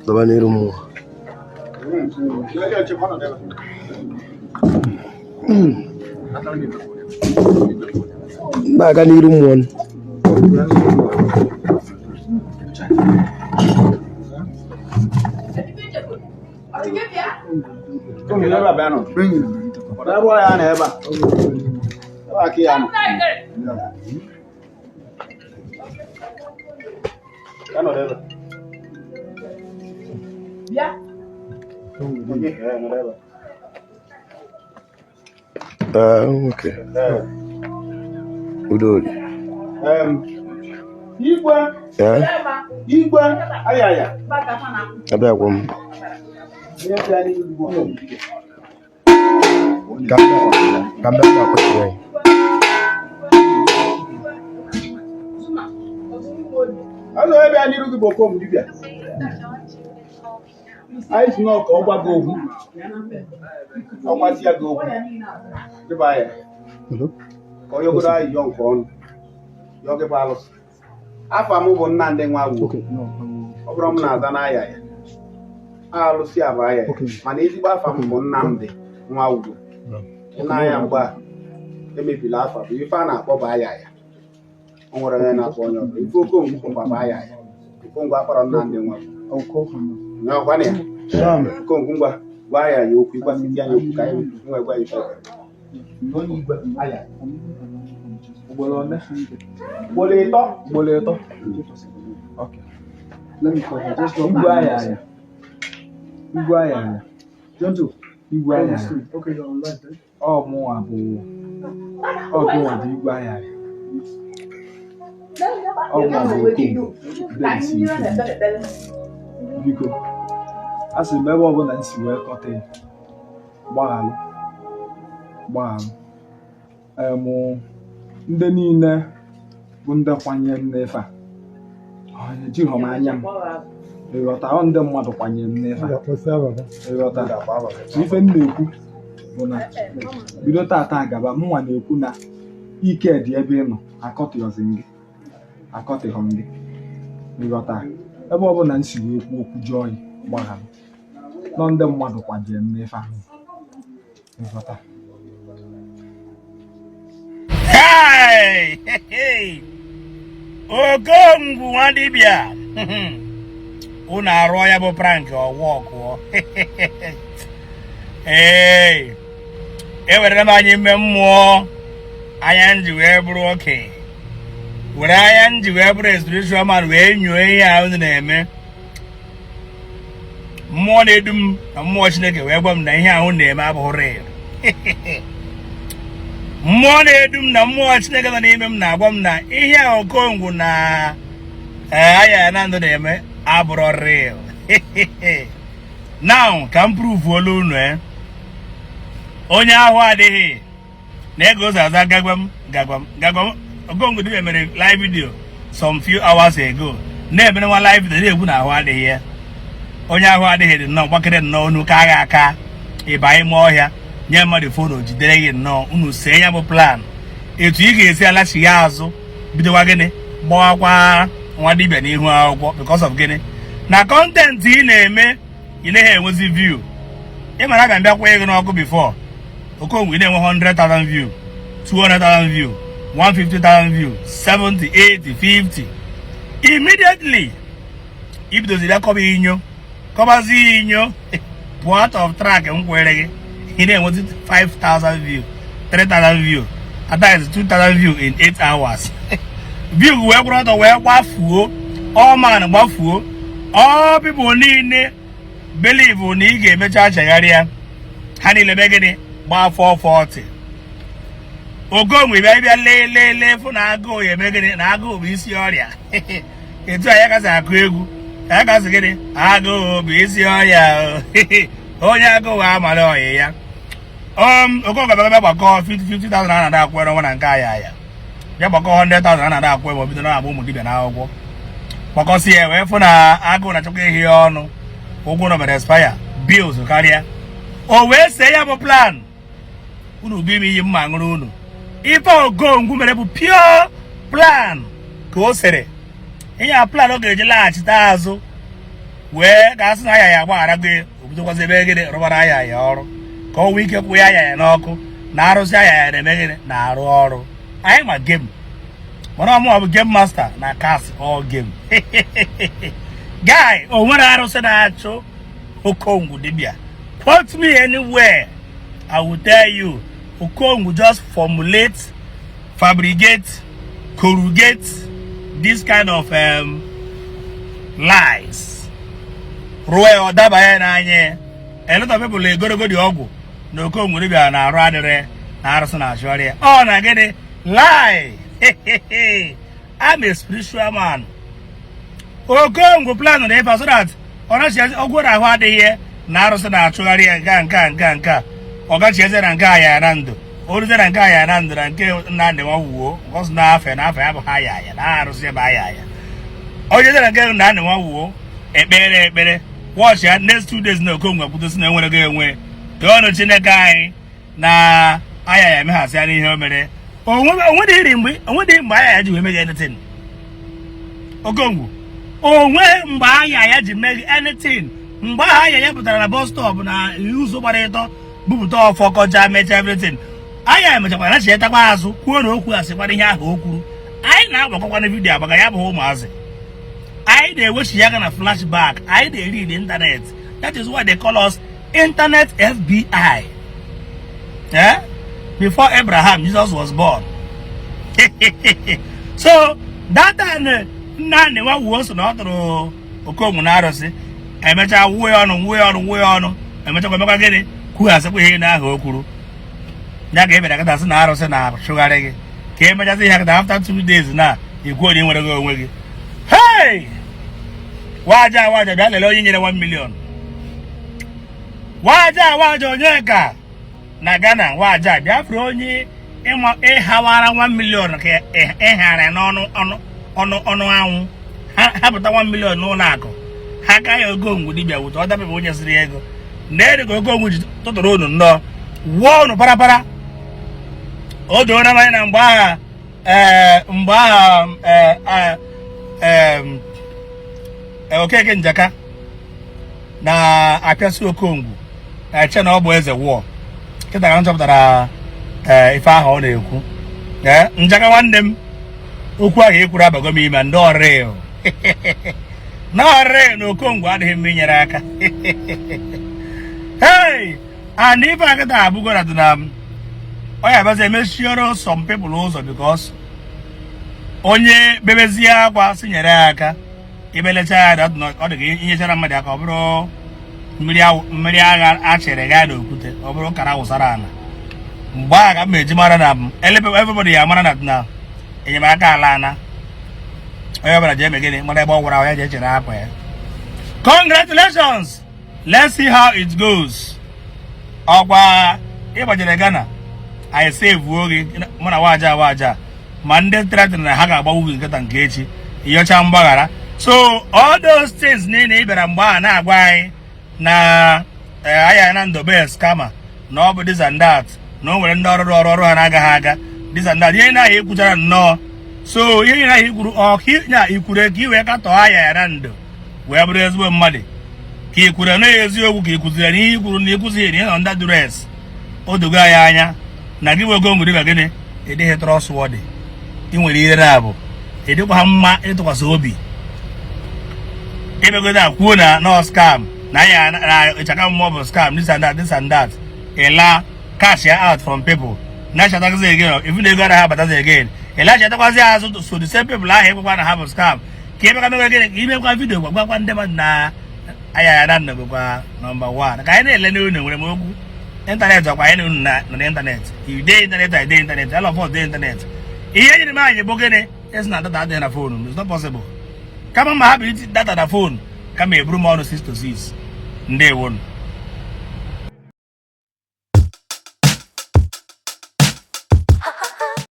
Dọba n'iru mmụọ. Na-aga n'iru mmụọ. Ee, nwoke. Udo dị. Igwe. Ee, Igwe ayaya. Abịakwa m. Ka m bịa na-akwụsị anyị. Ọzọ ebe a n'iru gị bụ Okongwu dibịa. Anyị si nọ ka ọ gwa gị okwu. Ọ gwasịa gị okwu. Dịba ya. Ka ọ yọgoro anyị yọọ nke ọnụ. Yọọ gị bụ alụsị. Afa m bụ Nnamdị Nwagwu. Ọ bụrụ m na-aza n'aya ya. Alụsị a bụ aya ya. Mana ezigbo afa m bụ Nnamdị Nwagwu. N'anya mgbe a emebila afa bụ ife a na-akpọ bụ aya ya. O nwere onye na-akpọ onye ọbụla. Ife Okongwu bụkwa bụ aya ya. Okongwu akpọrọ Nnamdị Nwagwu. N'ọkwa na ya. Okongwu, ngwa gwa ya ya okwu, ịgwasịzi ya okwu ka anyị nwee gwa ya ife. Ugboro ole? Ugboro ịtọ. Ugboro ịtọ. Okay. Igwe aya aya. Igwe aya aya. Igwe aya aya. Ọ mụnwa bụ ọ gịnwa bụ igwe aya aya. Ọ mụnwa bụ Okongwu Dennis Ifeanyi. Biko, a sị m ebe ọbụla m si wee kọta ya, gbaghalụ, gbaghalụ. Ndị niile bụ ndị kwanyere m n'ife a, ejirọ m anya m ịghọta. Ọ ndị mmadụ kwanyere m n'ife a, ịghọta. So ife m na-ekwu bụ na bido tata gaba, mụnwa na-ekwu na ike dị ebe ị nọ, akọtịghọzi m gị, akọtịghọ m gị, ịghọta. Ebe ọbụla m si wee kwuo okwu jọọ ya, gbaghalụ. Nọ ndị mmadụ kwanyere m n'ife ahụ, ịghọta. Hey! Hey! Okongwu nwa dibịa, unu arụọ ya bụ prank ọwụ ọkụọ. Ee, ewerela m anya ime mmụọ, anya nji wee bụrụ okenye, were anya nji wee bụrụ spiritual man wee nyoo ihe a unu na-eme. Mmụọ na-edu m na mmụọ Chineke wee gwa m na ihe ahụ na-eme abụghị real. Mmụọ na-edu m na mmụọ Chineke nọ n'ime m na-agwa m na ihe a Okongwu na aya ya na ndụ na-eme abụrọ real. Now ka m prove unu onye ahụ adịghị na ego ụzọ aza gagwam gagwam gagwam. Okongwu dibịa mere live video some few hours ago, na-emere nwa live video, na-ekwu na ahụ adịghị ya. Onye ahụ adịghị dị nnọọ gbakere nnọọ unu ka agha aka ịba ime ọhịa nye mmadụ phone jidere gị nnọọ, unu see ya bụ plan etu ị ga-esi alachigha azụ, bidokwa gịnị, gbawakwa nwa dibịa n'ihu akwụkwọ. Because of gịnị? Na content ị na-eme, ị naghị enwezi view. Ị mara abịa mbịa kwụnye gị n'ọkụ before, Okongwu, ị na-enwe 100,000 view, 200,000 view, 150,000 view, 70, 80, 50. Immediately ibidoziri ya kọba inyo, kọbazi inyo, pụọ out of track m kwere gị, ị na-enwezi 5,000 view, 3,000 view, at times 2,000 view in 8 hours. View wee kwụrụ ọtọ wee gbafuo, all man gbafuo, all people niile believe na ị ga-emecha chegharịa, ha niile mee gịnị? Gbaa 440. Okongwu bịa bịa lee lee lee, fụ na agụụ ya eme gịnị? Na agụụ bụ isi ọrịa. Etu a ya kasị akụ egwu ya kasị gịnị? Agụụ bụ isi ọrịa, onye agụụ amara ọyị ya. Okongwu bịa bịa gbakọ 50,000 a na-ada akwụ n'ọnwa na nke aya ya, bịa gbakọ 100,000 a na-ada akwụ ma bido na-agba ụmụ dibịa n'akwụkwọ, gbakọsị ya wee fụ na agụụ na-achọkwa ehi ya ọnụ, ụgwọ nọ mere expire, bills karịa. O wee see ya bụ plan unu bụ ime iyi mma ṅụrụ unu. Ife Okongwu mere bụ pure plan ka o sere. Ihe a plan ọ ga-eji laghachite azụ wee ka a sị na aya ya agbaghara gị, o bidokwazi ebe gịnị rụbara aya ya ọrụ ka ọ nwee ike kwụ ya aya ya n'ọkụ na arụsị aya ya na-eme gịnị na-arụ ọrụ. Anyị ma game, mana ọmụwa bụ game master na cast all game guy. O nwere arụsị na-achụ Okongwu dibịa? Quote me anywhere, I will tell you. Okongwu just formulate, fabricate, corrugate this kind of lies, rụọ ya, ọ daba ya n'anya. A lot of people egorogo dị ọgwụ na Okongwu dibịa na-arụ adịrị na arụsị na-achụ ọrịa. Ọ na gịnị lie. I'm a spiritual man. Okongwu plan na ife so that ọ nachi ọgwụ na ahụ adịghị ya na arụsị na-achụgharị ya nke a nke a nke a nke a. Ọ gachi eze na nke a ya na ndụ oruzie na nke a ya na ndụ na nke Nnamdị nwa wuo nke ọsọ na-afe na afe ya bụ ha ya ya na arụsị ebe aya ya onye na nke Nnamdị nwa wuo ekpere ekpere. Watch ya next 2 days na Okongwu akwudosi na enwere gị enwe toọnụ Chineke anyị na aya ya emeghasị ya n'ihe o mere. Onwedịghị mgbe, onwedịghị mgbe aya ya ji wee meghe anything. Okongwu, onwe mgbe aya ya ji meghe anything? Mgbe ahụ aya ya pụtara na bus stop na ụzọ gbara ịtọ bupụta ọfọ kọja mecha everything, aya ya mechakwara na chetakwa azụ kwuo na okwu asịkwara ihe ahụ o kwuru. Anyị na-agbakọkwa na video agbaga ya bụ ụmụazị anyị na-ewechi ya aka na flashback. Anyị na-eri the internet. That is why they call us internet FBI. Eh? Before Abraham, Jesus was born. So that time Nnamdị nwa wuo so na ọ tụrụ Okongwu na arụsị, emechaa wuo ya ọnụ, wuo ya ọnụ, wuo ya ọnụ, emechakwa emekwa gịnị, kwughasịkwa ihe na ahụ o kwuru ya ka e mere akịta sị na arụsị na-achụgharị gị, ka emechasị ihe akịta after 2 days na ikwu onye nwere gị onwe gị. Hey, waja waja, bịa lelee onye nyere 1 million. Waja waja, onye ka na Ghana? Waja, bịa fere onye ịma ịhawara 1 million ka ịghara n'ọnụ ọnụ ọnụ ọnụ anwụ ha hapụta 1 million n'ụlọ akụ ha ka ya. Okongwu dibịa wụta ọ dabebe onye siri ego na ka Okongwu ji tụtụrụ unu nnọọ wụọ unu parapara. O doro anya na mgbe agha ee mgbe agha ee ee Okeke Njaka na-apịasị Okongwu eche na ọ bụ eze wụọ kịta ka m chọpụtara ee ife ahụ ọ na-ekwu. Ee, Njaka nwanne m, okwu ahụ ekwuru abago m ime ndị ọrịa na ọrịa na Okongwu adịghị mma inyere aka. Hey, and ife akịta abụgo na na ọ ya abazi emechioro some people ụzọ because onye bebezie akwa si nyere ya aka, ibelecha ya, ọ dị ka inyechara mmadụ aka, ọ bụrụ mmiri agha achịrị gaa n'okwute, ọ bụrụ kara wụsara ala. Mgbe ahụ ka m eji mara na m everybody ya mara na enyemaka ala ana onye ọbụla ji eme gịnị mara ebe ọ gwara ya ji echere akwa ya. Congratulations, let's see how it goes. Ọkwa ịgbajere Ghana, anyị sevuo gị mụ na waja waja ma ndị threaten na ha ga-agbagbu gị nkịta nke echi ịyọcha mgbaghara. So all those things niile ị bịara mgbe a na-agwa anyị na aya na ndobe scammer, na ọ bụ this and that, na o nwere ndị ọrụ ọrụ ọrụ ha na-agaghị aga, this and that, ihe na ahụ ikwuchara nnọọ. So ihe na ahụ ikwuru ọ na ikwuru ka i wee katọọ aya ya na ndo wee bụrụ ezigbo mmadụ, ka i kwuru na eziokwu, ka i kwuziri na ihe i kwuru na ịkwụzighị na ihe nọ ndị duress. O dogo anyị anya na gị bụ Okongwu dịka gịnị ịdịghị trustworthy. Ị nwere ire na abụ ịdịkwa ha mma ịtụkwasị obi. Emegodo a kwuo na no scam na ya na ịchaka mmụọ bụ scam, this and that, this and that, ịla cash ya out from people na chatazi again, even ego anaghị abatazi again, ịla chatakwazi azụ. So the same people ahụ ekwekwa na ha bụ scam ka emekwa mekwa gịnị ka imekwa video gwagwakwa ndị mmadụ na aya ya na nna bụkwa number 1 ka anyị na-ele n'unu. Nwere m okwu internet ọkwa anyị na unu na n'internet. You dey internet, I dey internet, all of us dey internet. Ihe nyere m anyị bụ gịnị esi na data adịghị na phone. It's not possible. Kama ma hapụ iti data na phone kama eburu m ọnụ 6 to 6. Ndewonu.